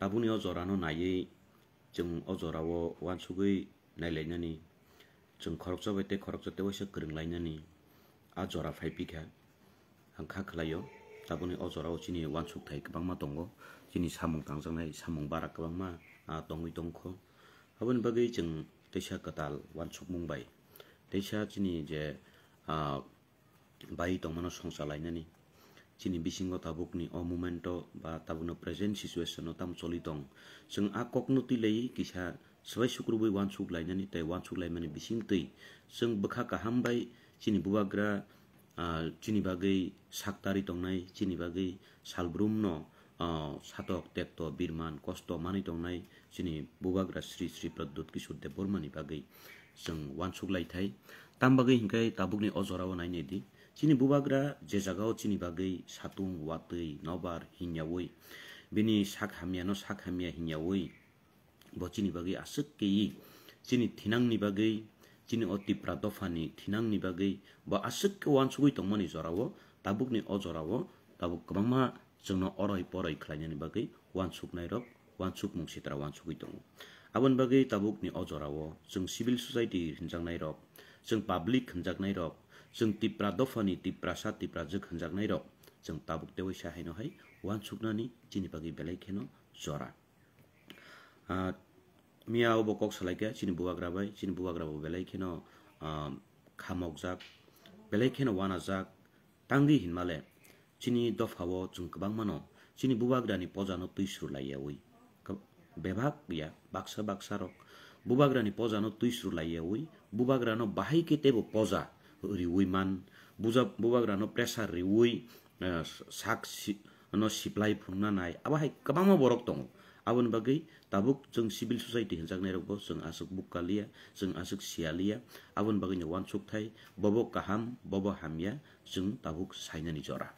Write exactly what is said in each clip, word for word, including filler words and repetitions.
Tabukni o jorano naiwi chwng o jorao uansugwi nailainani, chwng khoroksa bai tei khoroksa tei waisa kwrwnglainani a jora phaipikha. Ang kha khlaio, tabukni o jorao chini uansukthai kwbangma tongo, chini samung tangjaknai samung bara kwbangma, ah, tongwi tongkho. Aboni bagwi chwng teisa kwtal uansukmung bai, teisa chini je, ah, bai tongmano songcha lainani. Chini bisingo tabukni o momento ba tabukno present situation o tamo choli tong. Chwng a kokno twi lai kisa swbai sukrubwi uansuk lainani tei uansuk laimani bising twi chwng bwkha kaham bai chini bubagra, ah, chini bagwi saktari tongnai, chini bagwi salbrumno, ah, satok tekto birman kosto manwi tongnai chini bubagra Sri Sri Pradyut Kishore Debbarmani bagwi chwng uansuk lai thai. Tam bagwi hinkhe tabukni o jorao nainai di. Chini bubagra je jagao chini bagwi satung, watwi, nobar hinyaui, bini sak hamyano sak hamya hinyaui, bo chini bagwi aswk khe chini thinangni bagwi, chini o Tipra dophani thinangni bagwi bo aswk khe uansugwi tongmani jorao tabukni o jorao tabuk kwbangma chwngno oroi poroi khlainani bagwi uansuknairok uansukmung sitra uansugwi tongo. Aboni bagwi tabukni o jorao chwng civil society hinjaknairok, chwng public hinjaknairok, chwng Tipra dophani Tiprasa Tiprajwk hinjaknairok chwng tabuk tei waisa haino hai uansuknani chini bagwi belai kheno jora. Ah, miya obo kok salaikha chini bubagra bai, chini bubagra bo belai kheno, ah, khamokjak, belai kheno wanajak, tangwi hinmale chini dophao chwng kwbangmano chini bubagrani pojano twi suru laiyaui. Kab-, bebak ya, baksa baksa rok bubagrani pojano twi suru laiyaui, bubagrano bahai khe teibo poja riui man, buja-, bubagrano pressure riui, eh, sak si-, no siplai phunukna nai, abo hai kwbangma borok tongo. Aboni bagwi tabuk chwng civil society hinjaknairokbo chwng aswk bukka liya, chwng aswk siya liya, aboni bagwino uansuk thai, bobo kaham, bobo hamya, chwng tabuk sainani jora.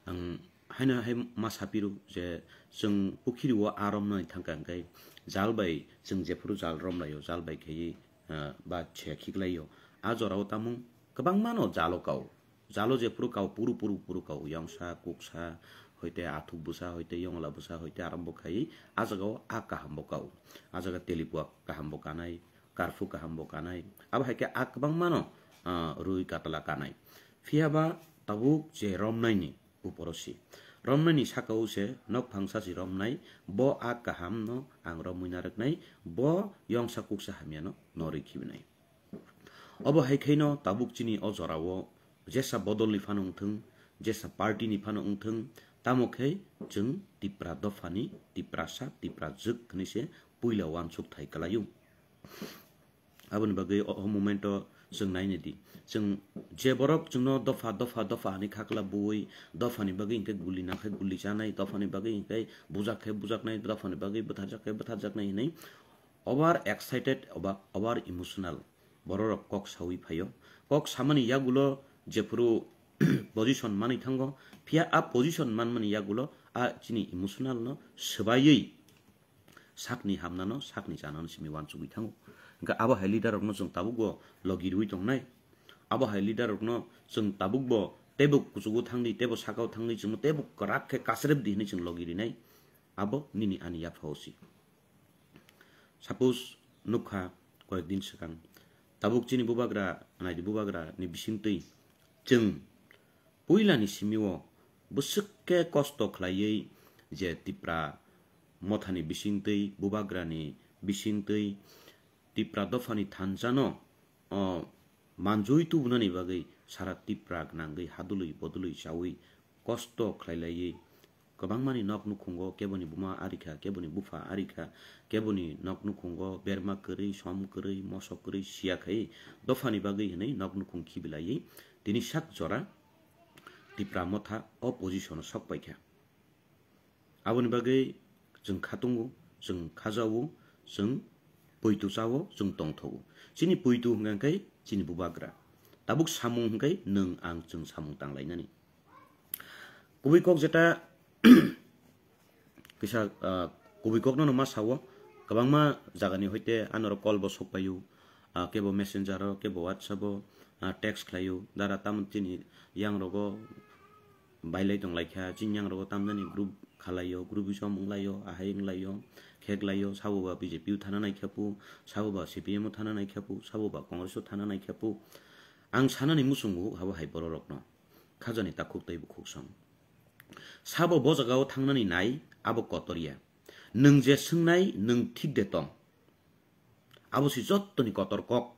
Ang haino hai ma sapiro je chwng pukhiri o aa romnani thangkha hwnkhe jal bai chwng jephuru jal romlaio, jal bai khaiwi, ah, ba chhe khiklaio. A jorao tamung kwbangmano jalo kao. Jalo jephuru kao, puru puru puru kao. Yongsa, kuksa, hoite athuk bwsa, hoite yongla bwsa, hoite arambo khaiwi a jagao a kahambo kao. A jaga telipua kahambo kanai, karphu kahambo kanai. Abo hai khe a kwbangmano, ah, rwi katla kanai. Phiyaba tabuk je romnaini uporo si. Romnaini sakao se nok phangsa si romnai, bo a kahamno ang romwi narwknai, bo yongsa kuksa hamyano norwi khibinai. Obo hai khaino tabuk chini o jorao jesa bodolni phano wngthwng, jesa partyni phano wngthwng, tamo khe chwng Tipra dophani, Tiprasa, Tiprajwk hwnwi se puila uansuk thai kwlaio. Aboni bagwi o, o momento chwng naina di. Chwng je borok chwngno dopha, dopha, dopha hwnwi khakla bui, dophani bagwi hinkhe guli nang khe guli chanai, dophani bagwi hinkhe bujak khe bujaknai, dophani bagwi bwtharjak khe bwtharjaknai hwnwi over excited oba over emotional bororok kok saui phaio. Kok samani yagulo jephuru position manwi thango, phiya a position manmani yagulo a chini emotional no swbaiwi sakni hamnano, sakni chanano simi uansugwi thango. Hwnkhe abo hai leader rokno chwng tabukbo logi rwui tongnai. Abo hai leader rokno chwng tabukbo teibo kuchugo thangdi, teibo sakao thangdi, chwngno teibo kwrak khe kasrep di hwnwi chwng logi rinai. Abo nini ani yaphao si. Suppose nukha koyek din swkang, tabuk chini bubagra, naidi bubagra ni bisingtwi chwng puilani simio bwswk khe kosto khlaiwi je Tipra mothani bisingtwi, bubagrani bisingtwi, Tipra dophani thansa no, o, manjui tubunani bagwi sara Tipra gwnangwi hadului bodului chaui kosto khlailaiwi kwbangmani nok nukhungo keboni buma arikha, keboni bupha arikha, keboni nok nukhungo berma kwrwi, som kwrwi, mosok kwrwi siya khai dophani bagwi hwnwi nok nukhung khibilaiwi tini sak jora Tipra motha o position o sok paikha. Aboni bagwi chwng khatungo, chwng khajao, chwng poito chao, chwng tongthogo. Chini poito hwnkha khe chini bubagra. Tabuk samung hwnkhe nwng ang chwng samung tanglainani. Kubui kok jeta kisa, ah, kubui kokno no ma sao, kwbangma jagani hoite anorok call bo sok paio, ah, kebo messenger o, kebo WhatsApp o, ah, text khlaio, dara tamo chini yang rogo bailai tonglaikha, chini yang rogo tamjani group khalaio, groupism wnglaio, ahai wnglaio, kheklaio, sabo ba B J P o thana naikhapu, sabo ba C P M o thana naikhapu, sabo ba Congress o thana naikhapu. Ang sanani muchungo habo hai bororokno. Khajani takhuk tei bukhuk song. Sabo bo jagao thangnani nai, abo kotor ya. Nwng je swngnai, nwng thik de tong. Abo si jottoni kotor kok.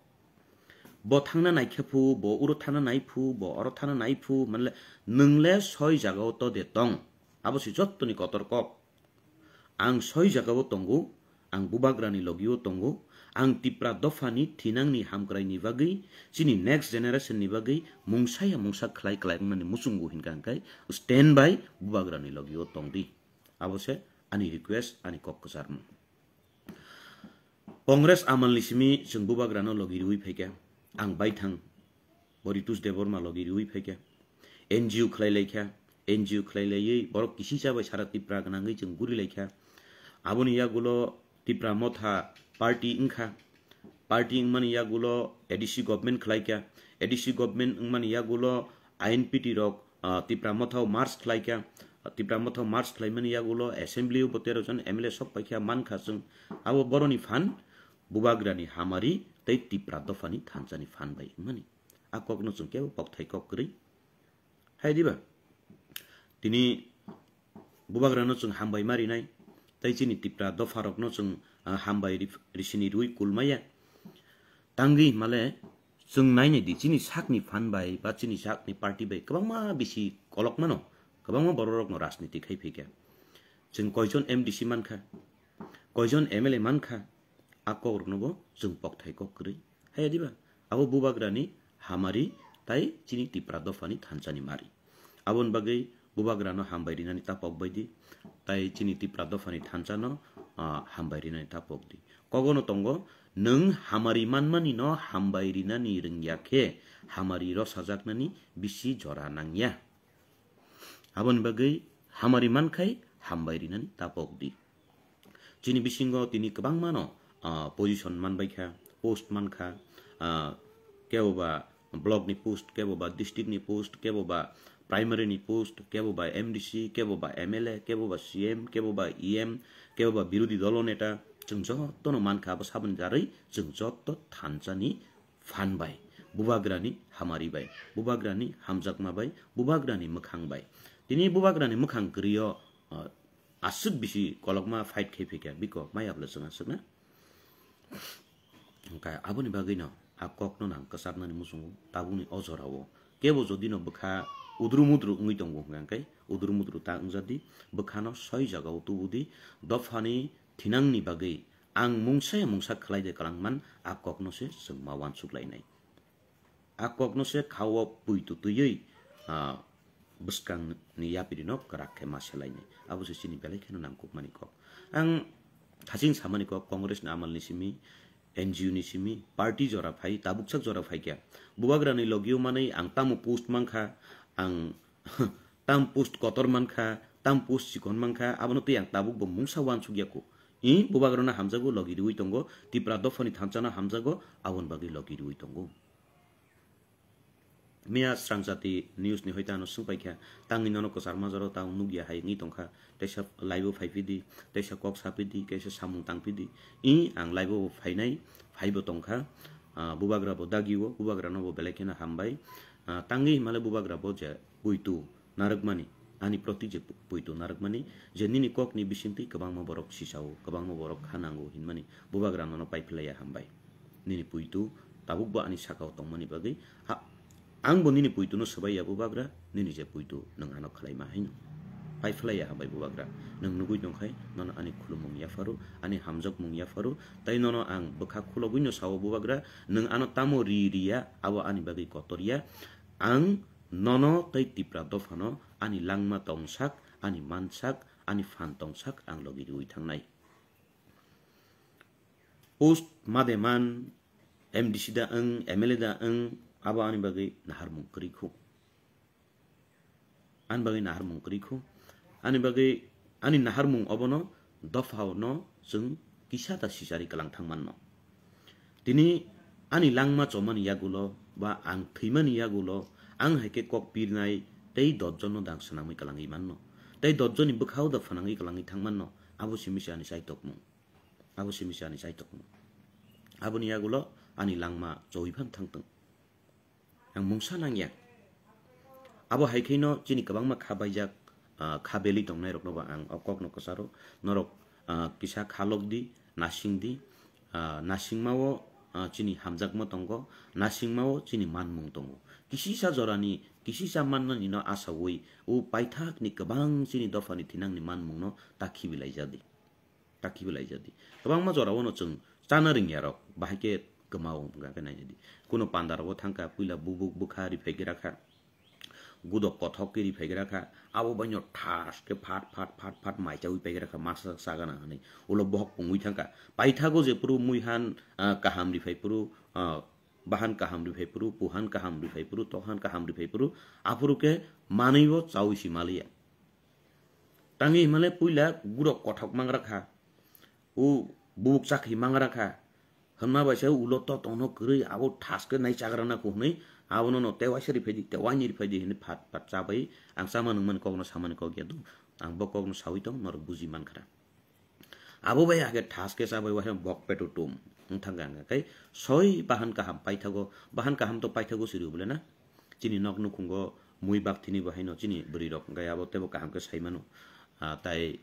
Bo thangna naikhe phu, bo uro thana nai phu, bo oro thana nai phu, manle nwng le soi jagao to de tong. Abo si jottoni kotor kok. Ang soi jagao tongo, ang bubagrani logio tongo, ang Tipra dophani thinangni hamkraini bagwi, chini next generation ni bagwi mungsa ya mungsa khlai khlai wngnani muchungo hinkha hwnkhe stand by bubagrani logio tongdi. Abo se ani request, ani kok kwcharmung. Congress amalni simi chwng bubagrano logi riwi phaikha, ang baithang bo Ritus Debbarma logi riwi phaikha, N G O khlai laikha, N G O khlai laiwi borok kisisa bai sara Tipra gwnangwi chwng guri laikha. Aboni yagulo Tipra Motha party wngkha, party wngmani yagulo A D C government khlaikha, A D C government wngmani yagulo I N P T rok ah, Tipra Mothao merge khlaikha, Tipra Mothao merge khlaimani yagulo assembly o bo tero jon M L A sok paikha mankha chwng. Abo boroni phan bubagrani hamari tei Tipra dophani thansani phan bai wngmani. A kokno chwng kebo kokthai kok kwrwi. Hai diba? Tini bubagrano chwng hambai ma rinai, tei chini Tipra dopharokno chwng, ah, hambai ri-, risini rwi kulmaya. Tangwi himale chwng nainai di, chini sakni phan bai ba chini sakni party bai kwbangma bisi kolok mano, kwbangma bororokno rajniti khai phaikha. Chwng koijon M D C mankha, koijon M L A mankha, a kokrokno bo chwng kokthai kok kwrwi. Haya diba? Abo bubagrani hamari tai chini Tipra dophani thansani mari. Aboni bagwi bubagrano hambai rinani ta pok bai di, tai chini Tipra dophani thansano, ah, hambai rinani ta pok di. Kogono tongo, nwng hamari manmani no hambai rinani rwngya khe, hamari rosajaknani bisi jora nangya. Aboni bagwi hamari mankhai hambai rinani ta pok di. Chini bisingo tini kwbangmano, ah, position manbaikha, post mankha, ah, kebo ba block ni post, kebo ba district ni post, kebo ba primary ni post, kebo ba M D C, kebo ba M L A, kebo ba C M, kebo ba E M, kebo ba birodhi dolo neta, chwng jotono mankha abo saboni jarwi chwng joto thansani phan bai, bubagrani hamari bai, bubagrani hamjakma bai, bubagrani mwkhang bai. Tini bubagrani mwkhang kwrwio, ah, aswk bisi kolokma fight khai phaikha biko maya bwla chwng aswkna. Hwnkhe aboni bagwino a kokno nang kwchaknani muchungo tabukni o jorao. Kebo jodino bwkha udru mudru wngwi tongo hwnkhe udru mudru ta wngjadi, bwkhano soi jagao tubudi, dophani thinangni bagwi ang mungsa ya mungsa khlai de kwlangman a kokno se chwng ma uansuk lainai. A kokno se khao puitu twiwi, ah, bwskangni yapirino kwrak khe ma selainai. Abo se chini belai kheno nangkukmani kok. Ang haching samani kok, Congress ni amal ni simi, N G O ni simi, party jora phai, tabuksak jora phai kya. Bubagrani logio manwi ang tamo post mankha, ang tam post kotor mankha, tam post chikon mankha, abono twi ang tabuk bo mungsa uansuk ya kho. I bubagrano hamjago, logi riwi tongo, Tipra dophani thansano hamjago, aboni bagwi logi riwi tongo. Miya Srangjati News ni hoite ano swngpaikha, tangwi nono kwchar majaro tang nukya hai wngwi tongkha, teisa live o phaiphidi, teisa kok saphidi, kaisa samung tangphidi. I ang live o phainai, phaibo tongkha, ah, bubagra bo dagio, bubagrano bo belai kheno hambai. Ah, tangwi himale bubagra bo je puitu narwkmani, ani proti je pu-, puitu narwkmani, je nini kokni bisingtwi kwbangma borok sisao, kwbangma borok kha nango hinmani, bubagra nono paiphlaiya hambai. Nini puitu tabukbo ani sakao tongmani bagwi, ha, angbo nini puituno swbaiya bubagra, nini je puitu nwng ano khlaima haino. Paiphlaiya hambai bubagra, nwng nugwi tongkhai nono ani khulumung yapharu, ani hamjakmung yapharu, tei nono ang bwkha khulogwino sao bubagra, nwng ano tamo ri riya, abo ani bagwi kotor ya. Ang nono tei Tipra dophano ani langma tongsak, ani mansak, ani phan tongsak ang logi riwi thangnai. Post made man, M D C da wng, M L A da wng, abo ani bagwi naharmung kwrwi kho. Ani bagwi naharmung kwrwi kho. Ani bagwi, ani naharmung obono dophao no chwng kisa ta sisari kwlang thang manno. Tini ani langma chomani yagulo ba ang thwimani yagulo ang hai khe kok pirnai tei dot jono dang swnamwi kwlangwi manno. Tei dot joni bwkhao da phanangwi kwlangwi thangmanno, abo simi se ani chaitokmung. Abo simi se ani chaitokmung. Aboni yagulo ani langma chowi phan thangtwng. Ang mungsa nangya. Abo hai khaino chini kwbangma kha baijak, ah, kha belwi tongnairokno bo ang o kokno kwcharo. Norok, ah, kisa kha lokdi, nasingdi. Ah, nasingmao, ah, chini hamjakma tongo, nasingmao chini manmung tongo. Kisisa jorani, kisisa mannanino asaui o paithakni kwbang chini dophani thinangni manmungno ta khibilaijadi. Ta khibilaijadi. Kwbangma jorao no chwng chana ringyarok, bahai khe kwmao hwnka khe nainadi. Kuno pandarogo thangkha, puila bubuk bwkha riphaigra kha. Gudok kothok khe riphaigra kha. Abo baino thas khe phat, phat, phat, phat maichaui paigra kha, masa sagana hwnwi. Ulo bohok pungwi thangkha. Paithago jephuru muihan, ah, kaham riphaiphuru, ah, bahan kaham riphaiphuru, puhan kaham riphaiphuru, tokhan kaham riphaiphuru, aphuru khe manwibo chaui si maliya. Tangwi himale puila gurok kothok mangra kha. U bubuk chakhi mangra kha. Hwnma bai se ulo to tongno kwrwi abo thas khe nai chagra na kho hwnwi abono no tei waisa riphai di, tei waini riphai di hwnwi phat phat chabai ang chama nungmani kokno samani kok ya do. Ang bo kokno saui tong norok buji man khara. Abo bai hakhe thas khe chabai waisa bok peto tum wng thangkha hwnka khe soi bahan kaham paithago, bahan kaham to paithago siri bole na. Chini nok nukhungo mui bakthini bo haino chini bwrwi rok hwnka abo tebo kaham khe sai mano. Ah, tai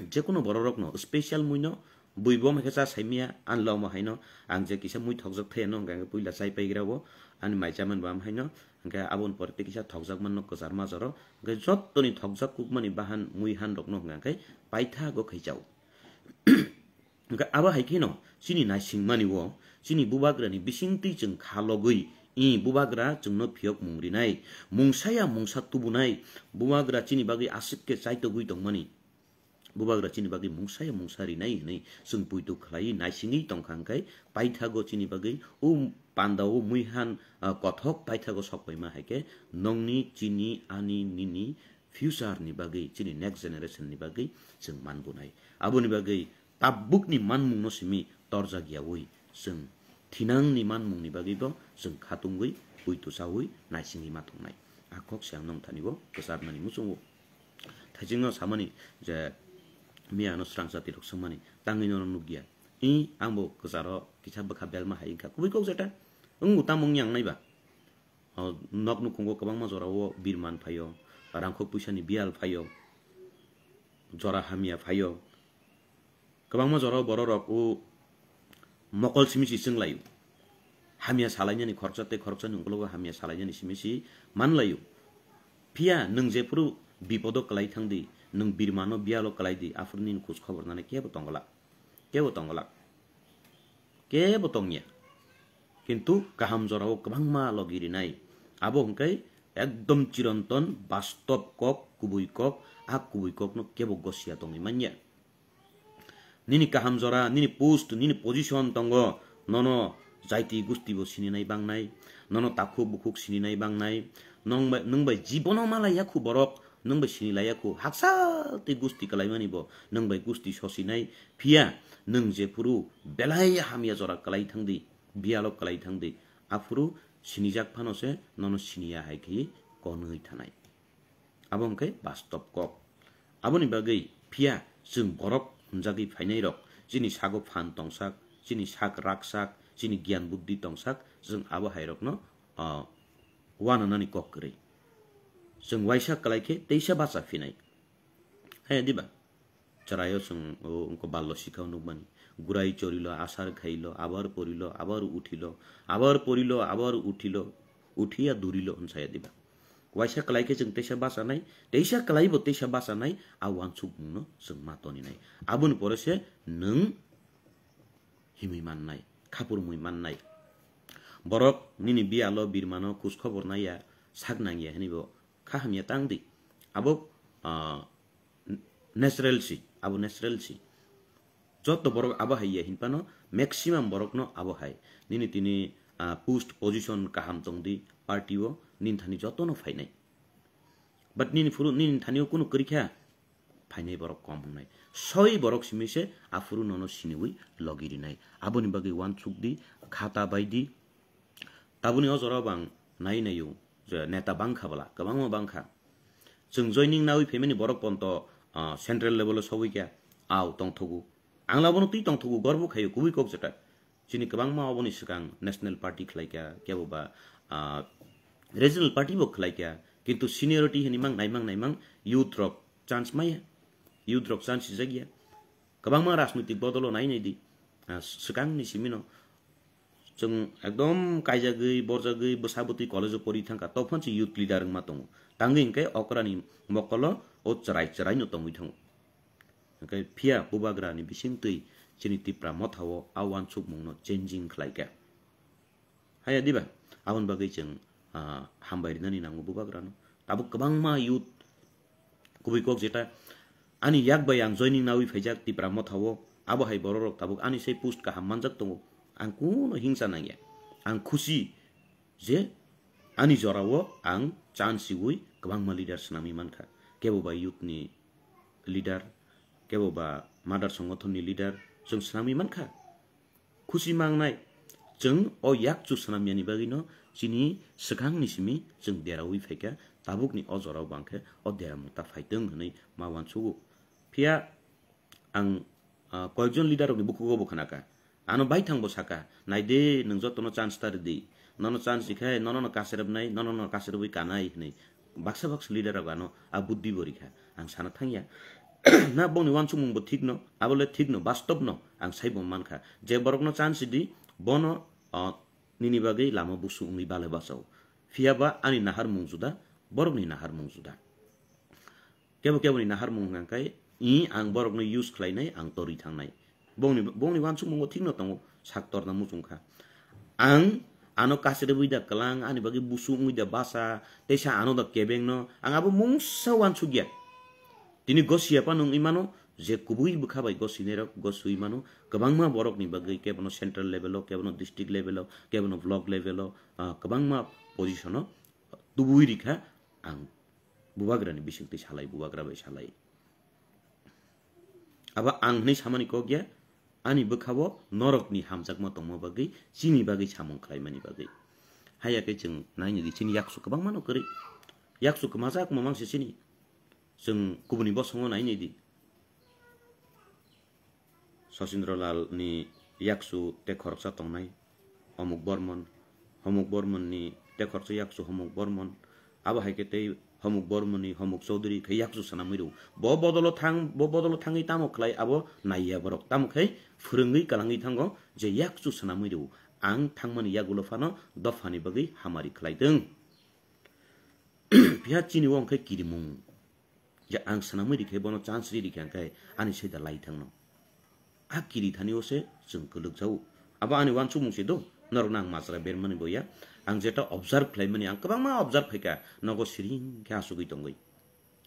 jekono borok rokno special mui no bui bo mai khe cha sai maya, ani lomo haino ang je kisa mui thokjak thai no hwnka khe puila chai paigra o ani mai chamani bo am haino hwnka aboni pore tei kisa thokjak manno kwchar majaro hwnka jottoni thokjak kukmani bahan mui han rokno hwnka khe paithago khai chao. Hwnkhe abo hai kheno chini naisingmani o chini bubagrani bisingtwi chwng kha logwi, i bubagra chwngno phiyokmung rinai, mungsaya mungsa tubunai, bubagra chini bagwi aswk khe chaitogwi tongmani, bubagra chini bagwi mungsaya mungsa rinai hwnwi chwng poito khlaiwi naisingwi tongkha hwnkhe paithago chini bagwi o pandao muihan, ah, kothok paithago sokpaima hai khe nongni, chini, ani, nini future ni bagwi, chini next generation ni bagwi chwng manbunai. Aboni bagwi tabukni manmungno simi torjak yaui chwng thinangni manmungni bagwibo chwng khatungwi, poito chaui naisingwi ma tongnai. A kok se ang nong thani bo kwcharmani muchungo. Thaisingno samani je miya ano srang jati rok swngmani tangwi no nukya. I ang bo kwcharo kisa bwkha belma hai wngkha. Kubui kok jeta wng bo tamo wngya wngnai ba? O nok nukhungo kwbangma jorao birman phaio, rangkhok puisani biyal phaio, jora hamya phaio. Kwbangma jorao bororok o mokol simi si chwnglaio. Hamya salainani khoroksa tei khoroksani ukologo hamya salainani simi si manlaio. Phiya nwng jephuru bipodo kwlai thangdi, nwng birmano biyalo kwlaidi, aphuru nini khoj khobor nani kebo tongwlak. Kebo tongwlak. Kebo tongya. Kintu kaham jorao kwbangma logi rinai. Abo hwnkhe ekdom chironton, bastob kok, kubui kok, a kubui kokno kebo gosia tongwi manya. Nini kaham jora, nini post, nini position tongo, nono jaiti gusti bo sininai bangnai, nono takhuk bukhuk sininai bangnai, nong bai, nwng bai jibono malai yakhu borok, nwng bai sinilai yakhu, haksa tei gusti kalaimani bo nwng bai gusti sosinai, phiya nwng jephuru belai hamya jora kalai thangdi, biyalo kalai thangdi, aphuru sinijak phano se nono siniya hai khe konwi thanai. Abo hwnkhe bastob kok. Aboni bagwi phiya chwng borok hwnjagwi phainairok, chini sago phan tongsak, chini sak raksak, chini giyan buddhi tongsak, chwng abo hairokno, ah, uananani kok kwrwi. Chwng uaisa kwlai khe teisa bacha phinai. Hai diba? Chwraio chwng o wngkha ballo sikha o nukmani. Gurai chorilo, asar khailo, abar porilo, abar uthilo, abar porilo, abar uthilo, uthiya durilo hwnsaya diba? Waisa kwlai khe chwng teisa bachanai, teisa kwlaibo teisa bachanai, a uansukmungno chwng ma toninai. Aboni pore se nwng himwi mannai, khapurmwi mannai. Borok nini biyalo birmano khoj khobor naiya, sak nangya hwnwi bo kha hamya tang di. Abo, ah, natural si, abo natural si. Joto borok abo hai ya hinphano maximum borokno abo hai. Nini tini, ah, post position kaham tong di, party o nini thani jotono phainai. But nini phuru, nini thani o kunu kwrwi kha, phainai borok kom wngnai. Soi borok simi se aphuru nono siniwi logi rinai. Aboni bagwi uansuk di, khata bai di. Tabuni o jora bang nai naio je neta bangkha bwla, kwbangma bangkha. Chwng joining nawi phaimani borok ponto, ah, central level o sogwi kha, au tongthogo. Ang labono twi tongthogo, gorbo khaio, kubui kok jeta. Chini kwbangma oboni swkang national party khlai kha, kebo ba, ah, regional party bo khlai kha. Kintu seniority hini mang naimang naimang youth rok chance maya. Youth rok chance sijak ya. Kwbangma rajnoitik bodolo nai nai di. Ah, swkangni simino. Chwng ekdom kaijagwi, borjagwi, bwsa bwtwi college-o pori thangkha, tokphano se youth leader wngma tongo. Tangwi hinkhe okrani mokolo o chwrai chwraino tongwi thango. Hinkhe phiya bubagrani bisingtwi chini Tipra Motha-o a uansukmungno changing khlaikha. Haya diba? Aboni bagwi chwng, ah, hambai rinani nango bubagrano. Tabuk kwbangma youth kubui kok jeta ani yak bai ang joining nawi phaijak Tipra Motha-o, abo hai bororok tabuk ani sai post kaham manjak tongo. Ang kuno hingsa nangya. Ang khusi je ani jorao ang chance siwi kwbangma leader swnamwi mankha. Kebo ba youth ni leader, kebo ba mother songothon ni leader, chwng swnamwi mankha. Khusi mangnai, chwng o yakchu swnamyani bagwino chini swkangni simi chwng derawi phaikha, tabukni o jorao bangkhe o deramung ta phaitwng hwnwi ma uansugo. Phiya ang, ah, koyekjon leader rokni bukhugo bo khnakha. Ano baithang bo sakha, "Naide, nwng jotono chance ta rwdi. Nono chance rikhe, nono no kacherepnai, nono no kacherepwi kanai," hwnwi. Baksa baksa leader rok ano a buddhi bo rikha. Ang sana thangya. Na bongni uansukmung bo thik no, abo le thik no, bastop no, ang sai bo mankha. Je borok no chance di, bono, o, nini bagwi lama busu wngwi bale bachao. Phiya ba ani naharmung juda, borok ni naharmung juda. Kebo kebo ni naharmung hwnka khe, i ang borok no use khlai nai, ang torwi thang nai. Bongni, bongni uansukmung bo thik no tongo, sak torna muchung kha. Ang ano kacherwi da kwlang, ani bagwi busu wngwi da basa, teisa ano da kebeng no, ang abo mungsa uansuk ya. Tini gosi ya phano wngwi mano, je kubui bwkha bai gosi nai rok, gosui mano, kwbangma borok ni bagwi kebono central level o, kebono district level o, kebono block level o, ah, kwbangma position o tubui rikha ang bubagra ni bising twi salai, bubagra bai salai. Abo ang hwnwi samani kok ya, ani bwkha-o norokni hamjakma tongma bagwi, chini bagwi samung khlaimani bagwi. Haiya khe chwng nainwi di chini yaksu kwbangma no kwrwi. Yaksu kwmajak mamang se chini. Chwng kubuni bosongo nainwi di. Sachindra Lal ni yaksu tei khoroksa tongnai. Homuk Bormon, Homuk Bormon ni tekhorsa yaksu Homuk Bormon, abo hai khe tei Homuk Bormon ni Homuk Chaudhary khe yaksu swnamwi rw. Bo bodolo thang, bo bodolo thangwi tamo khlai abo naiya borok. Tamo khe phwrwngwi kwlangwi thango je yaksu swnamwi rw. Ang thangmani yagulo phano dophani bagwi hamari khlai thwng. Phiya chini o wngkhe kirimung. Je ang swnamwi rikhe bono chance ri rikha khe ani sai da lai thangno. A kiri thani o se chwng kwlwk jao. Abo ani uansukmung se do, norok no ang majra bermani bo ya. Ang jeta observe khlaimani, ang kwbangma observe khaikha, nogo siring khe asugwi tongwi.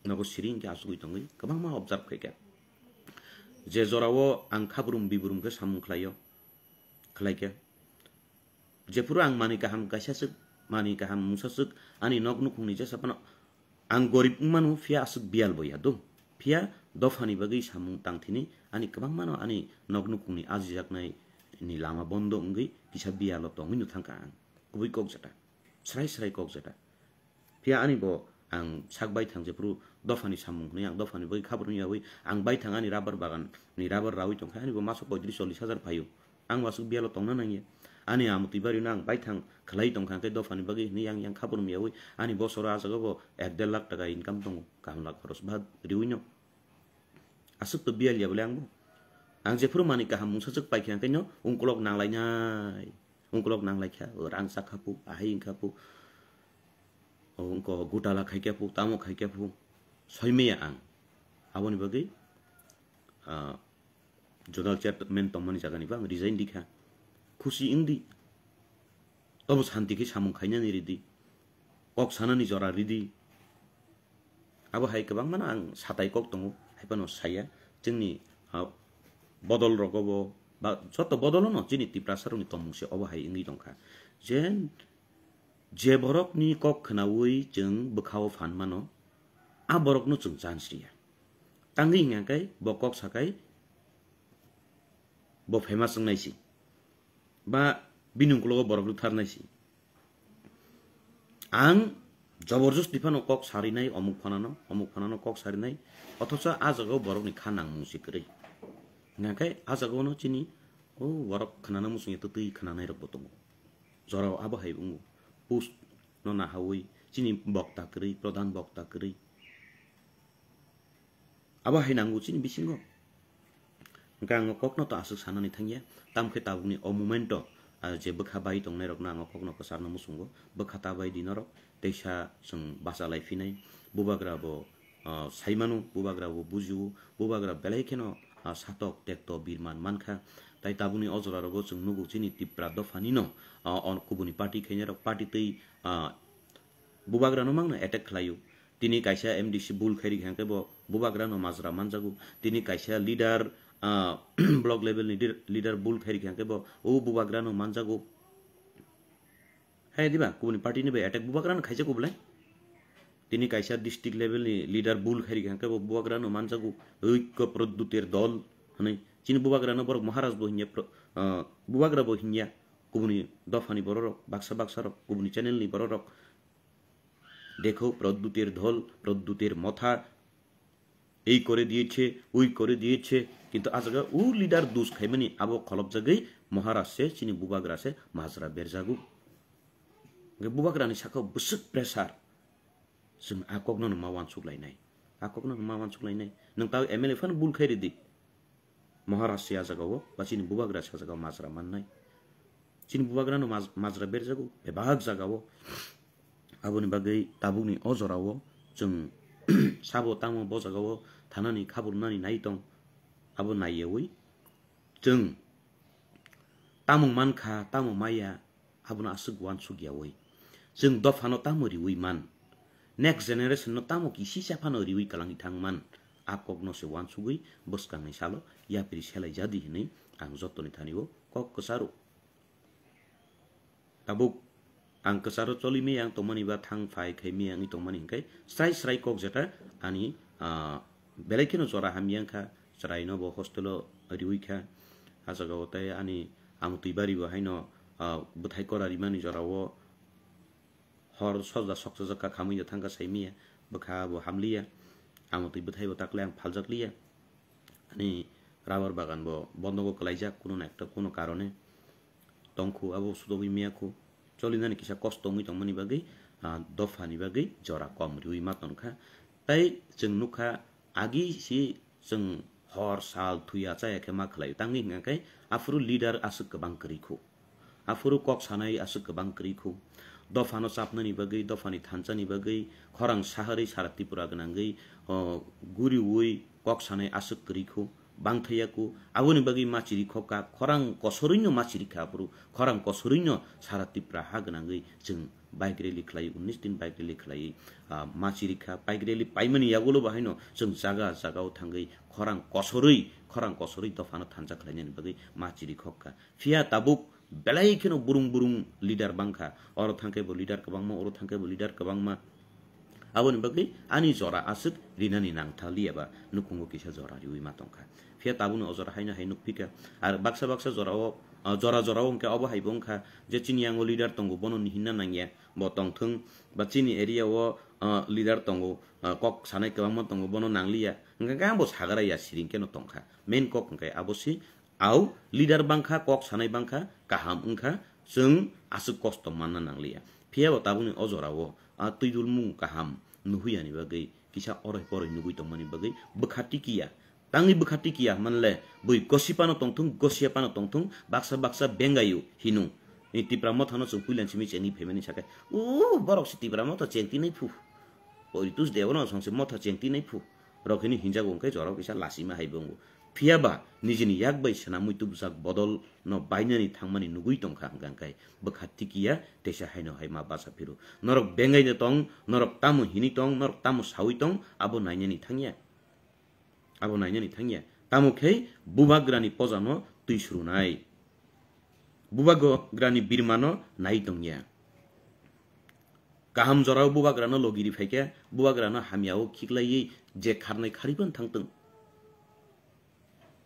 Nogo siring khe asugwi tongwi, kwbangma observe khaikha. Je jorao ang khabrum bibrum khe samung khlaio, khlaikha. Jephuru ang manwi kaham kaisa swk, manwi kaham mungsa swk, ani nok nukhungni jesa phano ang gorib wngmano, phiya aswk biyal bo ya do. Phiya dophani bagwi samung tangthini ani kwbangmano ani nok nukhungni ajijaknai ni lama bondo wngwi kisa biyalo tongwi no thangkha ang. Kubui kok jeta, srai srai kok jeta. Phiya ani bo ang sak baithang jephuru dophani samung hwnwi ang dophani bagwi khabrumyawi ang baithang ani rubber bagan ni rubber rawi tongkha ani bo maso poitris chollis hajar phaio. Ang bo aswk biyalo tongna nangya. Ani amtwi barino ang baithang khlai tongkha hwnkhe dophani bagwi hwnwi yang yang khabrumyawi ani bosoro ah jagao bo ek der lakh taka income tongo kaham lakh khoros bha riwino. Aswk to biyal ya bole ang bo. Ang jephuru manwi kaham mungsa swk paikha hwnkhe no ungkolok nanglainai. Ungkolok nanglaikha, rang sakha pu, ahai wngkha pu. O wngko gutala khaikha pu, tamo khaikha pu. Soimaya ang. Aboni bagwi, ah, zonal chairman tongmani jagani bo ang resign rikha. Khusi wngdi. Tobo santi khe samung khainani ridi. Kok sanani jora ridi. Abo hai kwbangmano ang satai kok tongo, hai phano saya. Chwngni, ah, bodol rogo bo, ba, joto bodolono chini Tiprasa rokni tongmung se obo hai wngwi tongkha. Je, je borokni kok khnaui chwng bwkhao phan mano, a borokno chwng chance riya. Tangwi hwnka khe bo kok sakai bo famous wngnai si. Ba bini ukologo borok rwtharnai si. Ang Jabardasti phano kok sarinai omuk phanano, omuk phanano kok sarinai, othocho a jagao borokni kha nangmung se kwrwi. Hingkhe a jagao no chini o borok khwnana muchungya twtwi khwnanai rokbo tongo. Jorao abo hai wngo, post no nahawi chini bokta kwrwi, pradhan bokta kwrwi. Abo hai nango chini bisingo. Hingke ang o kokno to aswk sanani thangya, tamkhe tabukni o momento, ah, je bwkha bai tongnairokno ang o kokno kwcharno muchungo, bwkha ta bai di norok, teisa chwng bachalai phinai, bubagra bo, ah, saimano, bubagra bo bujio, bubagra belai kheno, ah, satok tekto birman mankha, tai tabukni o jora rogo chwng nugo chini Tipra dophani no, ah, on kubuni party khainai rok party twi, ah, bubagrano mangno attack khlaio. Tini kaisa M D C bul khairi hwnkhe bo bubagrano majra manjago. Tini kaisa leader, ah, block level ni dir-, leader bul khairi hwnkhe bo o bubagrano manjago. Hai diba, kubuni party ni bai attack bubagrano khaijak ublai. Tini kaisa district level ni leader bul khairi hwnkhe bo bubagrano manjago. Oikko Proddutir dol hwnwi. Chini bubagrano borok Maharaj bo hinya, pro-, ah, bubagra bo hinya. Kubuni dophani bororok, baksa baksa rok, kubuni channel ni bororok. দেখো প্রদ্যুতের ঢোল, প্রদ্যুতের মথা, এই করে দিয়েছে, ওই করে দিয়েছে। কিন্তু আজকে ও লিডার দুষ খাইমানি আবো খলপজাগই মহারাজ সে চিনি বুবাগ্রা সে মাজরা বেরজাগু। Hingke bubagrani sakao bwswk pressure. Chwng a kokno no ma wansuk lainai. A kokno no ma wansuk lainai. Nwng tao M L A phano bul khai ridi. Maharaj se a jagao, ba chini bubagra se a jagao majra mannai. Chini bubagrano maj-, majra berjago, bebak jagao. Aboni bagwi tabukni o jorao chwng sabo tamo bo jagao thanani khaburunani nai tong, abo naiyawi chwng tamo mankha, tamo maya, abono aswk wansuk yawi. Chwng dophano tamo riwi man, next generation no tamo kisisa phano riwi kwlangwi thang man, a kokno se wansugwi bwskangni salo yapri selai jadi hwnwi ang jotoni thani o kok kwcharo. Tabuk ang kwcharo choli miyang tongmani ba thang phai khai miyang wngwi tongmani hwnkhe srai srai kok jeta ani, ah, belai kheno jora hamya wngkha, chwraino bo hostelo riwi kha. A jagao tei ani amtwi bari bo haino, ah, bwthai kora rimani jorao hor soja soksajak kha khamwi thangkha saimiya bwkha bo hamliya. Amtwi bwthai bo takle ang phaljak liya. Ani rubber bagan bo bondogo kwlaijak kuno na ekta kuno karone. Tongkhu abo sudogwi miyakhu. Cholinani kisa kosto wngwi tongmani bagwi, ah, dophani bagwi jora kom riwi ma tongkha. Tai chwng nukha agi si chwng hor sal thuya chaya khe ma khlai. Tangwi hwnkha khe aphuru leader aswk kwbang kwrwi khu. Aphuru kok sanai aswk kwbang kwrwi khu. Dophano chapnani bagwi, dophani thanchani bagwi, khorang saharwi sara Tripura gwnangwi, o, guriwi kok sanai aswk kwrwi khu. Bangthaya khu. Aboni bagwi ma chiri khokha, khorang kosorwino ma chiri kha aphuru, khorang kosorwino sara Tripura ha gwnangwi chwng bike rally khlai, unnish din bike rally khlai, ah, ma chiri kha. Bike rally paimani yagulo bahaino chwng jaga jagao thangwi khorang kosorwi, khorang kosorwi dophano thansa khlainani bagwi ma chiri khokha. Phiya tabuk belai kheno burung burung leader bangkha. Oro thangkhe bo leader kwbangma, oro thangkhe bo leader kwbangma. Aboni bagwi ani jora aswk rinani nangthaliya ba nukhungo kisa jora riwi ma tongkha. Phiya tabukni o jora haino hai nukphikha. Ar baksa baksa jorao, ah, jora jorao hwnkhe obo haibo wngkha je chini yango leader tongo bono nihinna nangya, bo tongthwng, ba chini area o, ah, leader tongo, ah, kok sanai kwbangma tongo bono nangliya. Hwnkhe khe ang bo sagara ya siring kheno tongkha. Main kok hwnkhe abo si Au leader bangkha, kok sanai bangkha, kaham wngkha, chwng aswk kosto manna nangliya. Phiya bo tabukni o jorao a twidulmung kaham nuhuyani bagwi kisa oroi poroi nugui tongmani bagwi bwkha tikiya. Tangwi bwkha tikiya manle bui gosipano tongthung, gosiyapano tongthung, baksa baksa bengayu hinu. Ni Tipra mothano chwng puilan simi chengwi phaimani sakhe, "O borok se Tipra motha chengtinai phu." Poritus debo no songse motha chengtinai phu. Rok hini hinjago hwnkhe jorao kisa lasima hai bo wngo. Phiya ba nijini yak bai swnamwi tubujak bodol no bainani thangmani nugui tongkha hwnkha hwnkhe bwkha tikiya teisa haino hai ma bacha phiru. Norok bengai de tong, norok tamo hini tong, norok tamo sawi tong, abo nainani thangya. Abo nainani thangya. Tamo khe bubagrani pojano twi surunai. Bubagrani birmano nai tongya. Kaham jorao bubagrano logi ri phaikhe, bubagrano hamyao khiklaiwi je kharnai kharwi phano thangtwng.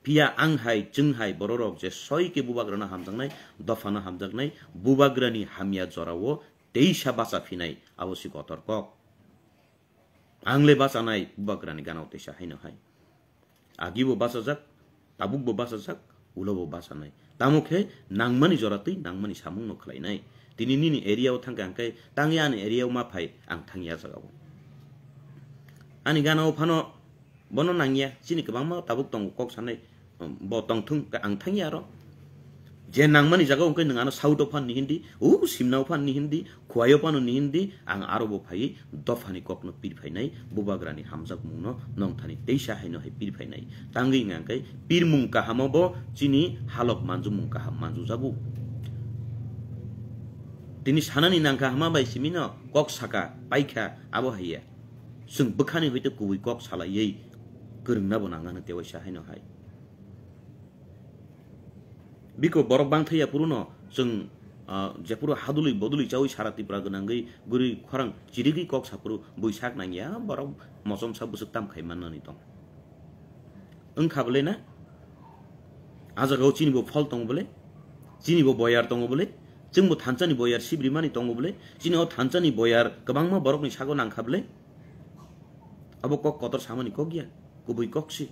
Phiya ang hai, chwng hai bororok je soi khe bubagrano hamjaknai, dophano hamjaknai, bubagrani hamya jorao teisa bacha phinai, abo si kotor kok. Ang le bachanai, bubagrani gana o teisa haino hai. Agi bo bachajak, tabuk bo bachajak, ulo bo bachanai. Tamo khe nangmani jora twi nangmani samung no khlainai. Tini nini area o thangkha hwnkhe tangya ani area o ma phai, ang thangya jaga o. Ani gana o phano bono nangya, chini kwbangma tabuk tongo kok sanai, um, bo tongthung, ang thangya aro. Je nangmani jaga o hwnkhe nwng ano south o phan ni hindi, u simna o phan ni hindi, Khuaio phano ni hindi, ang aro bo phai dophani kokno pir phainai, bubagrani hamjakmungno nongthani teisa haino hai pir phainai. Tangwi hwnka hwnkhe pirmung kahamo bo chini halok manjumung kaham manjujago. Tini sanani nangkha hama bai simino kok saka, paikha, abo haiya. Chwng bwkhani hoite kubui kok salaiwi kwrwngna bo nangano tewaisa haino hai. Biko borok bangthai ya puruno chwng, ah, jephuru hadulwi bodulwi chawi sara Tripura gwnangwi guri khorang chirigwi kok saphuru buisak nangya borok mochomsa bwswk tam khai mannani tong. Wngkha bwle na? A jagao chini bo phol tongo bwle? Chini bo boyar tongo bwle? Chwng bo thansa ni boyar sibrimani tongo bwle? Chini o thansa ni boyar kwbangma borokni sago nangkha bwle? Abo kok kotor samani kok ya, kubui kok si.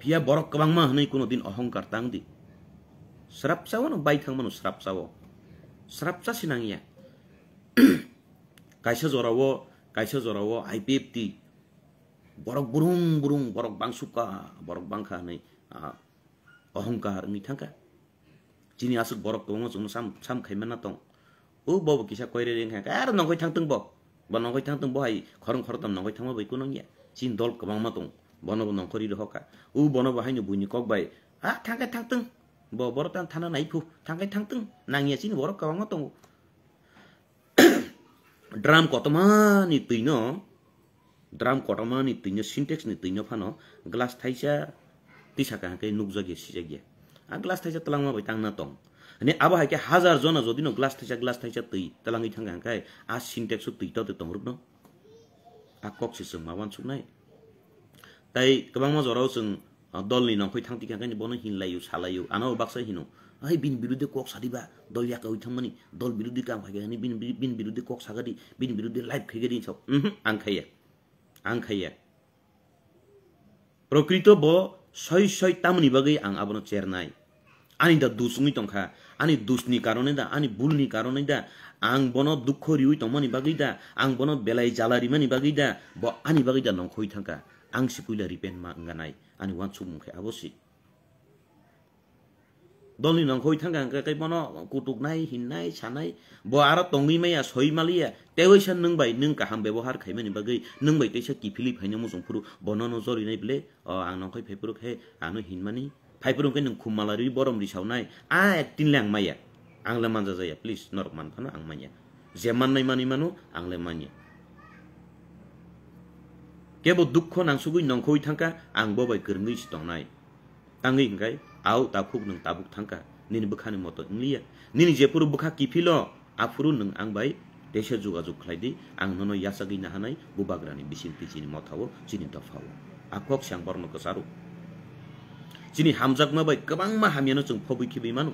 Phiya borok kwbangma hwnwi kuno din ohongkar tang di. Srapsa o no bai thang mano, srapsa o. Srapsa si nang ya. Kaisa jora o, kaisa jora o I P F T. Borok burung burung, borok bangsukha, borok bangkha hwnwi, ah, ohongkar wngwi thangkha. Chini aswk borok kwbangma chwngno sam, sam khaimana tong. O bo bo kisa koirwi wngkha, "Ar nongkhoi thangtwng bo. Bo nongkhoi thangtwng bo hai khorang khoroktham nongkhoi thangma bai kunung ya. Chini dol kwbangma tong. Bono bo nongkhorwi rohokha. O bono bo haino buini kok bai, 'A thangkhai thangtwng. Bo borok tang thana nai phu. Thangkhai thangtwng.' Nangya chini borok kwbangma tongo." Drum kotorma ni twi no, drum kotorma ni twi no, Sintex ni twi no phano glass thaisa tisa kaham khe nukjak ya, sijak ya. A glass thaisa twlangma bai tang na tong. Hwnwi abo hai khe hazar jona jodi no glass thaisa, glass thaisa twi twlangwi thang kha hwnkhe a Sintex o twi to tong rwk no. A kok se chwng ma uansuk nai. Tai kwbangma jora o chwng, ah, dol ni nongkhoi thang tikha khe bono hinlai o, salai o, ano baksa hino, "Ai, bini birude kok sadi ba, dol yakaui thangmani, dol birude kam khai kha hwnwi bini, bini birude kok sagadi, bini birude live khai gadi," hinwi sao. Mhm, ang khaiya. Ang khaiya. Prokrito bo soi soi tamoni bagwi ang abono chernai. Ani da dus wngwi tongkha, ani dus ni karone da, ani bul ni karone da, ang bono dukho riwi tongmani bagwi da, ang bono belai jala rimani bagwi da, bo ani bagwi da nongkhoi thangkha. Ang si puila repent ma wngganai, ani uansukmung khe abo si. Dolni nongkhoi thangkha hwnkhe khe bono kutuknai, hinnai, sanai, bo aro tongwi maya, soi maliya, tewaisa nwng bai nwng kaham bebohar khaimani bagwi, nwng bai teisa kiphilwi phaina muchung phuru, bono no jorinai bwle, o ang nongkhoi phai phuru khe ano hinmani, phai phuru hwnkhe nwng khum mala riwi borom risaunai, a acting le ang maya, ang le manja jaya, please, norok man phano ang manya, je mannai manwi mano, ang le manya. Kebo dukho nangsugwi nongkhoi thangkha, ang bo bai kwrwngwi si tongnai. Tangwi hwnkhe, au takhuk nwng tabuk thangkha, nini bwkhani moto wngliya. Nini jephuru bwkha kiphilo, aphuru nwng ang bai teisa jogajog khlai di, ang nono yachagwi nahanai, bubagrani bisingtwi chini mothao, chini dophao. A kok se ang borokno kwcharo. Chini hamjakma bai kwbangma hamyano chwng phobwi khibwi mano.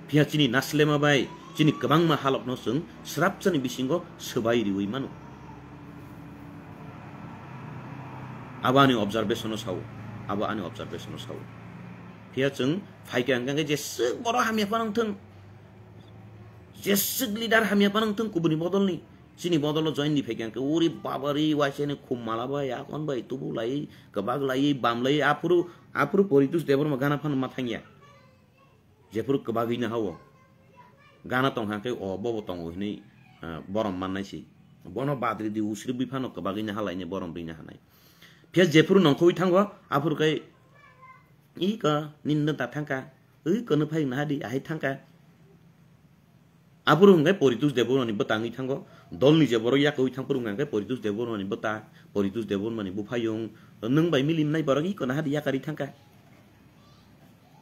Phiya chini naslema bai chini kwbangma halokno chwng srapsani bisingo swbai riwi mano. Abo ani observation-o sao, abo ani observation-o sao. Phiya chwng phaikha hwnkhe jeswk borok hamya phano wngthwng, jeswk leader hamya phano wngthwng kubuni bodolni, chini bodolo join di phaikha hwnkhe, uri babari, waisani khum mala bai, akon bai, tubu lai, kwbak lai, bam lai, aphuru, aphuru Poritus Debbarma gana phano ma thangya. Jephuru kwbagwi nahao. Gana tongkha khe o bobo tongo hinwi, ah, borom mannai si. Bono badri di usribwi phano kwbagwi naha lainai borom rwi nahanai. Phiya jephuru nongkhoi thango, aphuru khe, "Iko, nini no ta thangkha. Ui, kono phai naha di, ahai thangkha." Aphuru hwnkhe Poritus Debbarmani bwtangwi thango. Dolni je borok yakwi thangphuru hwnkhe Poritus Debbarmani bwta, Poritus Debbarmani buphayung. Nwng bai milimnai borok iko naha di yakarwi thangkha.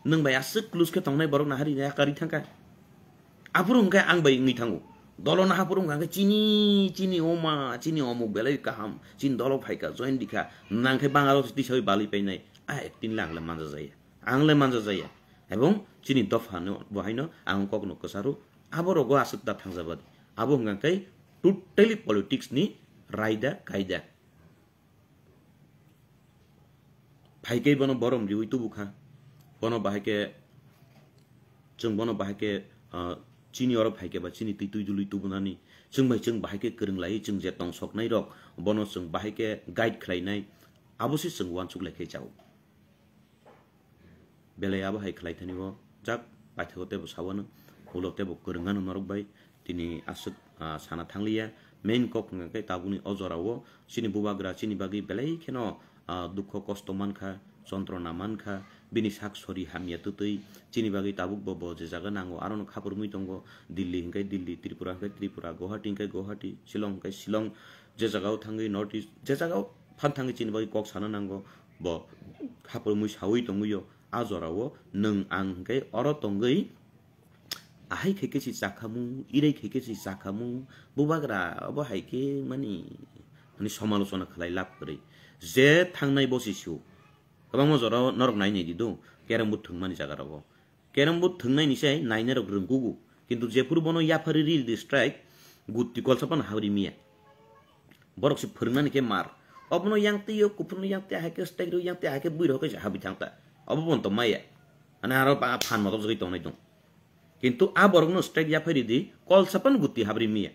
Nwng bai aswk close khe tongnai borok naharwi yakarwi thangkha. Aphuru hwnkhe ang bai wngwi thango. Dolo nahaphuru hwnkha khe chini, chini oma, chini omuk belai kaham, chini dolo phaikha, join dikha, nang khe bangalo tisawi balwi painai. A acting le ang le manja jaya. Ang le manja jaya. Ebong chini dopha no bo haino ang kokno kwcharo, abo rogo aswk da thangjabadi. Abo hwnkha khe totally politics ni raida kaida. Phaikhe bono borom riwi tubukha. Bono bahai khe, chwng bono bahai khe, ah, chini oro phaikhe ba chini twi twi dului tubunani. Chwng bai chwng bahai khe kwrwng lai, chwng je tong soknai rok, bono chwng bahai khe guide khlainai. Abo se chwng uansuk lai khe chao. Belai abo hai khlai thani o jak paithago tebo sawano, ulo tebo kwrwngano norok bai tini aswk, ah, sana thangliya. Main kok hwnkha khe tabukni o jorao chini bubagra chini bagwi belai kheno, ah, dukho kosto mankha, jontrona mankha, bini sak sori hamya twtwi chini bagwi tabuk bo, bo je jaga nango arono khapurmui tongo, Delhi hwnkhe Delhi, Tripura hwnkhe Tripura, Guwahati hwnkhe Guwahati, Shillong hwnkhe Shillong, je jagao thangwi North East, je jagao phan thangwi chini bagwi kok sana nango, bo khapurmui sawi tongwi o. A jorao nwng ang hwnkhe oro tongwi ahai khe khe si chakhamu, irai khe khe si chakhamu, bubagra abo hai khe mani, mani somalochona khlai lab kwrwi. Je thangnai bosi su. Kwbangma jorao norok nai nai di do, kereng bo thwngmani jaga rogo. Kereng bo thwngnaini se nainai rok rwngkugo. Kintu jephuru bono yaphari ril di strike, gutti kolsa phano habri miya. Borok se phwrwngnani khe mar. Obono yang twi o, kuphurno yang twi, ahai khe strike rw yang twi, ahai khe bui rw khe se habwi thang ta. Obo bono to maya. Ani aro ba phan motok jagwi tongnai tong. Kintu a borokno strike yaphai ridi, kolsa phano gutti habri miya.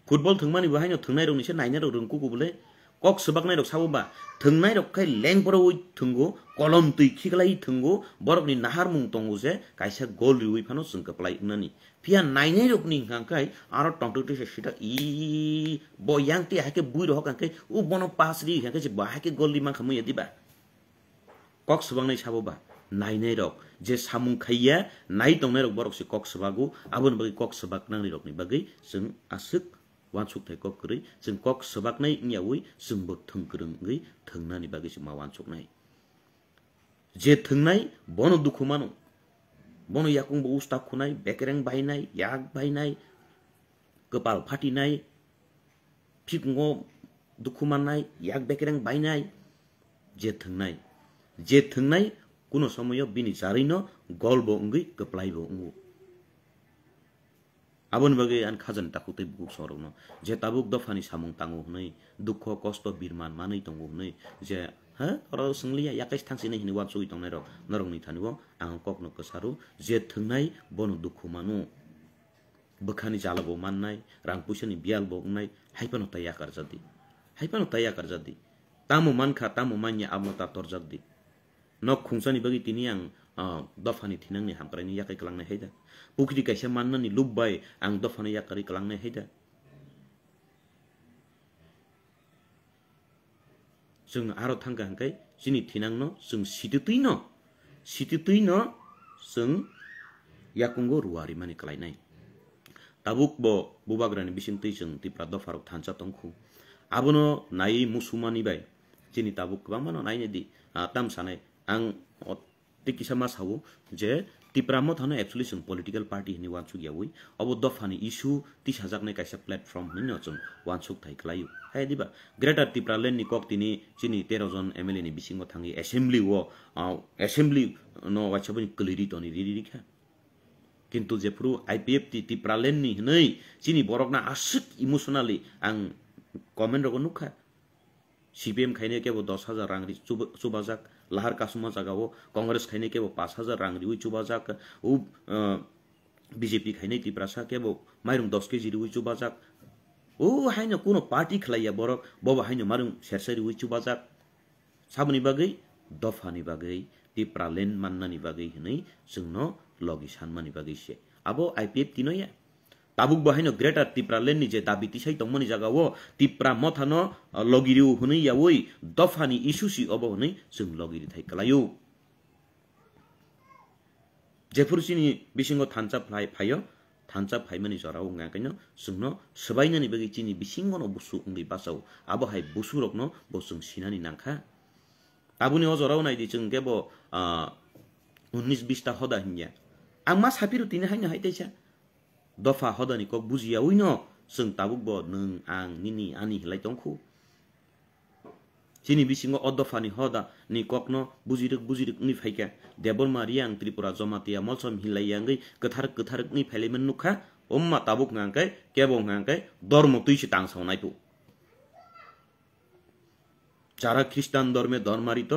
Football thwngmani bo haino thwngnairokni se nainairok rwngkugo bole. Kok swbaknairok sabo ba, thwngnairok khai lengporowi thwngo, kolom twi khiklai thwngo, borokni naharmung tongo je kaisa gol riwi phano chwng kwplai wngnani. Phiya nainairokni hwnkha khai aro tongtwtwi se sita i bo yang twi hai khe bui rohok hwnkha khai u bono pass ri hwnkha khe se bo hai khe gol ri mankha muya diba? Kok swbaknai sabo ba, nainairok je samung khaiya, nai tongnairok borok se kok swbago, aboni bagwi kok swbak nangnai rokni bagwi chwng aswk uansukthai kok kwrwi, chwng kok swbaknai wngyawi chwngbo thwng kwrwng wngwi thwngnani bagwi se ma uansuknai. Je thwngnai bono dukhu mano, bono yakung bo usta khunai, bekereng bainai, yak bainai, kwpal phatinai, phikungo dukhu mannai, yak bekereng bainai, je thwngnai, je thwngnai kuno somoyo bini jarwino gol bo wngwi kwplai bo wngo. Aboni bagwi ani khajani takhuk tei bukhuk songrokno je tabuk dophani samung tango hwnwi dukho kosto birman manwi tongo hwnwi je, ha, oro swngliya, yakais thangsinai hwnwi uansugwi tongnairok norokni thani-o ang kokno kwcharo je thwngnai bono dukhu mano. Bwkhani jala bo mannai, rang puisani biyal bo wngnai, hai phano ta yakar jadi. Hai phano ta yakar jadi. Tamo mankha, tamo manya, abono ta torjak di. Nok khungsani bagwi tini ang, ah, dophani thinangni hamkraini yakai kwlangnai hai da. Pukri kaisa mannani lub bai ang dophano yakarwi kwlangnai hai da. Chwng aro thangkha hwnkhe chini thinangno chwng sititwino, sititwino chwng yakungo ruarimani kwlainai. Tabuk bo bubagrani bisingtwi chwng Tipra dopharok thansa tongkhu. Abono naiwi musumani bai chini tabuk kwbangmano nainai di, ah, tam sanai ang o tei kisa ma sao je Tipra Mothano actually chwng political party hinwi uansuk yawi, obo dophani issue tisajaknai kaisa platform hinwi no chwng uansuk thai kwlaio. Hai diba? Greater Tipraland ni kok tini chini tero jon M L A ni bisingo thangwi assembly o, ah, assembly no waisa boni kwlwi ri toni riri rikha. Kintu jephuru I P F T Tipraland ni hinwi chini borokno aswk emotionally ang comment rogo nukha. C P M khainai kebo dos hajar rang ri chuba-, chubajak, lahar kasuma jagao Congress khainai kebo pash hajar rang riwi chubajak, u, uh, B J P khainai Tiprasa kebo mairung dos K G riwi chubajak. O haino kuno party khlaiya borok, bobo haino mairung sersa riwi chubajak. Saboni bagwi, dophani bagwi, Tipraland mannani bagwi hinwi chwngno logi sanmani bagwi se. Abo I P F T no ya. Tabuk bo haino Greater Tipraland ni je dabi tisai tongmani jagao Tipra Mothano, ah, logi rio hwnwi yawi dophani issue si obo hwnwi chwng logi rithai kwlaio. Jephuru chini bisingo thansa phlai phaio, thansa phaimani jorao wngkha khaino chwngno swbainani bagwi chini bisingono busu wngwi bachao. Abo hai busurokno bo chwng sinani nangkha. Tabuni o jorao naidi chwng kebo, ah, unnis bista hoda hinya. Ang ma saphiro tini haino hai teisa. Dopha hodani kok bujiyawi no chwng tabuk bo nwng, ang, nini, ani hinlai tongkhu. Chini bisingo o dophani hoda ni kokno bujirwk bujirwk wngwi phaikha. Debbarma Reang Tripura Jamatia Molsom hinlai yangwi kwthar kwthar wngwi phailaimani nukha. Omma tabuk hwnkhe kebo hwnkhe dormo twi se tangsawnai phu. যারা খ্রিস্টান ধর্মে ধর্মারিত,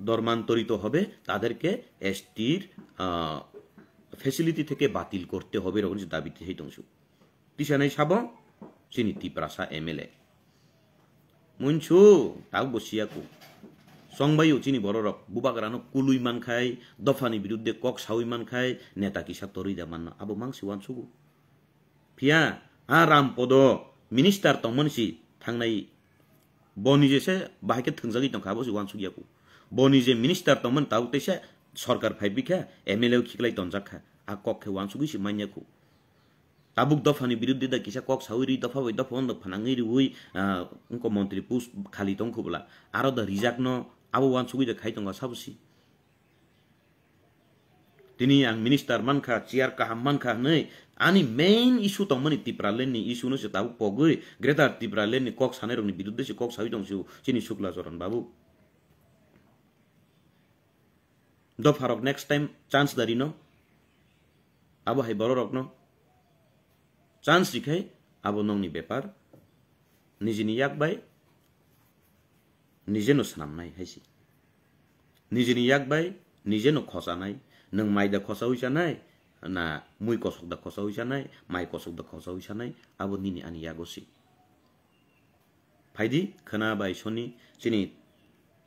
ধর্মান্তরিত হবে, তাদেরকে এসটির, আহ, ফ্যাসিলিটি থেকে বাতিল করতে হবে, এরকম যে দাবি সেই তংশু। Tisanai sabo, chini Tiprasa M L A. Munchu, tabuk bo siyaku. Songbaio chini bororok, bubagrano kului mankhai, dophani biruddhe kok saui mankhai, neta kisa torui da manna. Abo mangsi wansugu. Phiya, a Rampodo minister tongmani si thangnai. Bo nije se bahai khe thwngjagwi tongkha, abo si wansuk yaku. Bo nije minister tongmani tabuk teisa sorkar phai bikha, M L A o khiklai tonjak kha. A kok khe wansugwi si manya khu. Tabuk dophani biruddhe da kisa kok saui ri dopha bai dopha ondo phanangwi riui, ah, wngkha montri post khali tongkhu bwla. Aro da rijakno abo wansugwi da khai tongo sabo si. Tini ang minister mankha, chair kaham mankha hwnwi ani main issue tongmani Tipraland ni issue no se tabuk pogwi Greater Tipraland ni kok sanai rokni biruddhe se kok saui tong se chini Sukla Charan babu. Dopharok next time chance da rino. Abo hai bororokno chance rikhai abo nongni bepar. Nijini yak bai nijeno swnamnai hai se. Nijini yak bai nijeno khosanai. Nwng mai da khosaui sanai, na mui kosok da khosaui sanai, mai kosok da khosaui sanai, abo nini ani yago se. Phaidi khwna bai soni chini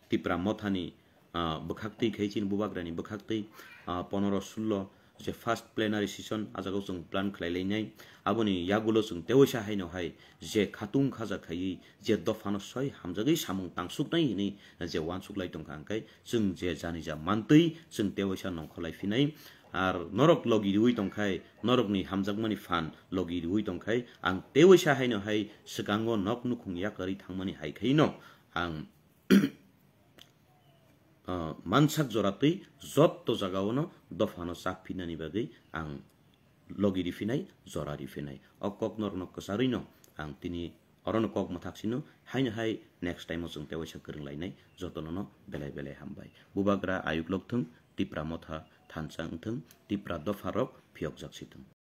Tipra Mothani, ah, bwkhaktwi khai chini bubagrani bwkhaktwi, ah, ponoro sullo je first plenary session a jagao chwng plan khlai lainai. Aboni yagulo chwng tewaisa haino hai je khatung khaja khaiwi je dophano soi hamjagwi samung tangsuknai hinwi je wansuk lai tongkha, hwnkhe chwng je jani ja mantwi chwng tewaisa nongkholai phinai. Ar norok logi riui tongkhai, norokni hamjakmani phan logi riui tongkhai, ang tewaisa haino hai swkango nok nukhung yakarwi thangmani hai khaino ang, ah, mansak jora twi jotto jagaono dophano chap phinani bagwi ang logi riphinai, jora riphinai. O kok norokno kwcharwino ang tini orono kok mwthak sino, haino hai next time o chwng tewaisa kwrwng lainai, jotono no belai belai hambai. Bubagra ayuk lok thung, Tipra Motha thansa wng thung, Tipra dopha rok phiyokjak si thung.